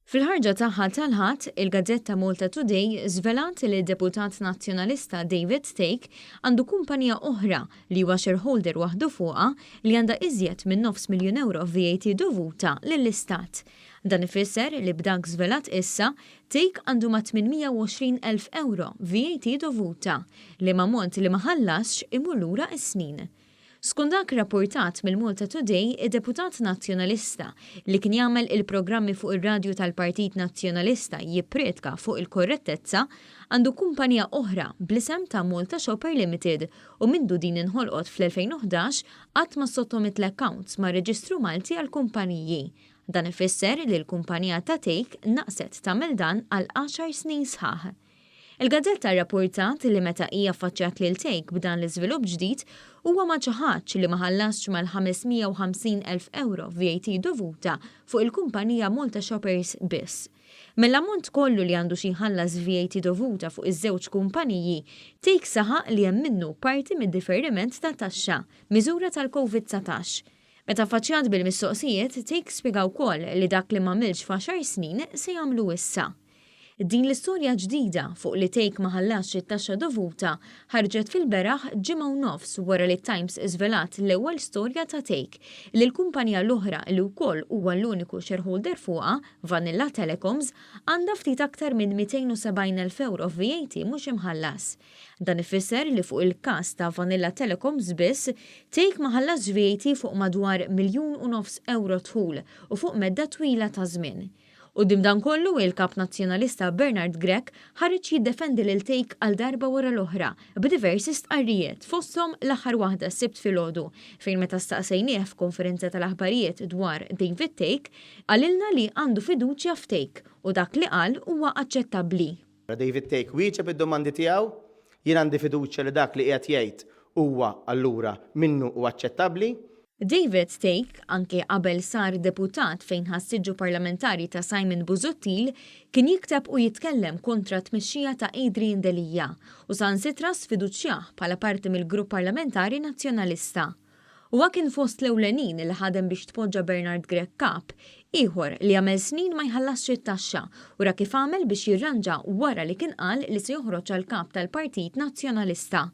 Fil-ħarġa tagħha tal-Ħadd, il-gazzetta Malta Today żvelat li d-deputat Nazzjonalista David Thake għandu kumpanija oħra li huwa shareholder waħdu fuqha li għandha iżjed minn nofs miljun ewro VAT dovuta lill-Istat. Dan ifisser li b'dak żvelat issa, Thake għandu ma' 820,000 ewro VAT dovuta, liema ammont li ma ħallasx imur lura s-snin. Skont dak rapportat mill-Malta Today, id-deputat Nazzjonalista, li kien jagħmel il-programmi fuq ir-radju tal-Partit Nazzjonalista jipprietka fuq il-korrettezza, għandu kumpanija oħra bl-isem ta' Malta Shopper Limited u mindu din inħolqot fl-2011 qatt ma ssottomiet l-accounts mar-Reġistru Malti għall-Kumpaniji. Dan ifisser li l-kumpanija ta' Thake naqset tagħmel dan għal għaxar snin sħaħ. Il-gazzetta rrappurtat li meta hi affaċċjat lil Thake b'dan l-iżvilupp ġdid, huwa ma ċaħadx li ma ħallasx mal-550,000 ewro VAT dovuta fuq il-kumpanija Malta Shoppers biss. Mill-ammont kollu li għandu xi jħallas VAT dovuta fuq iż-żewġ kumpaniji, Thake saħaq li hemm minnu parti mid-diferriment ta' taxxa, miżura tal-Covid 19. Meta affaċċjat bil-mistoqsijiet, Thake spjega wkoll li dak li m'għamilx f'għaxar snin se jagħmlu issa. Din l-istorja ġdida fuq li Thake ma ħallasx it-taxxa dovuta ħarġet fil-beraħ ġimgħa u nofs wara li t-Times żvelat l-ewwel storja ta' Thake li l-kumpanija l-oħra li wkoll huwa l-uniku shareholder fuqha, Vanilla Telecoms, għandha ftit aktar minn 270,000 ewro f'VAT mhux imħallas. Dan ifisser li fuq il-każ ta' Vanilla Telecoms biss, Thake ma ħallasx VAT fuq madwar 1.5 miljun ewro dħul u fuq medda twila ta' żmien. Quddiem dan kollu, il-Kap Nazzjonalista Bernard Grech ħareġ jiddefendi lil Thake għal darba wara l-oħra b'diversi stqarrijiet, fosthom l-aħħar waħda s-Sibt filgħodu fejn meta staqsejnieh f'konferenza tal-aħbarijiet dwar David Thake, qalilna li għandu fiduċja f'Thake u dak li qal huwa aċċettabbli. David Thake wieġeb id-domandi tiegħu, jien għandi fiduċja li dak li qiegħed jgħid huwa allura minnu u aċċettabbli. David Thake, anke qabel sar deputat fejn ħa s-siġġu parlamentari ta' Simon Busuttil, kien jikteb u jitkellem kontra t-tmexxija ta' Adrian Delia u saħansitra sfiduċjah bħala parti mill-grupp parlamentari Nazzjonalista. Huwa kien fost l-ewlenin li ħadem biex tpoġġa Bernard Grech kap, ieħor li għamel snin ma jħallasx it-taxxa u ra kif għamel biex jirranġa wara li kien qal li se joħroġ għal kap tal-Partit Nazzjonalista.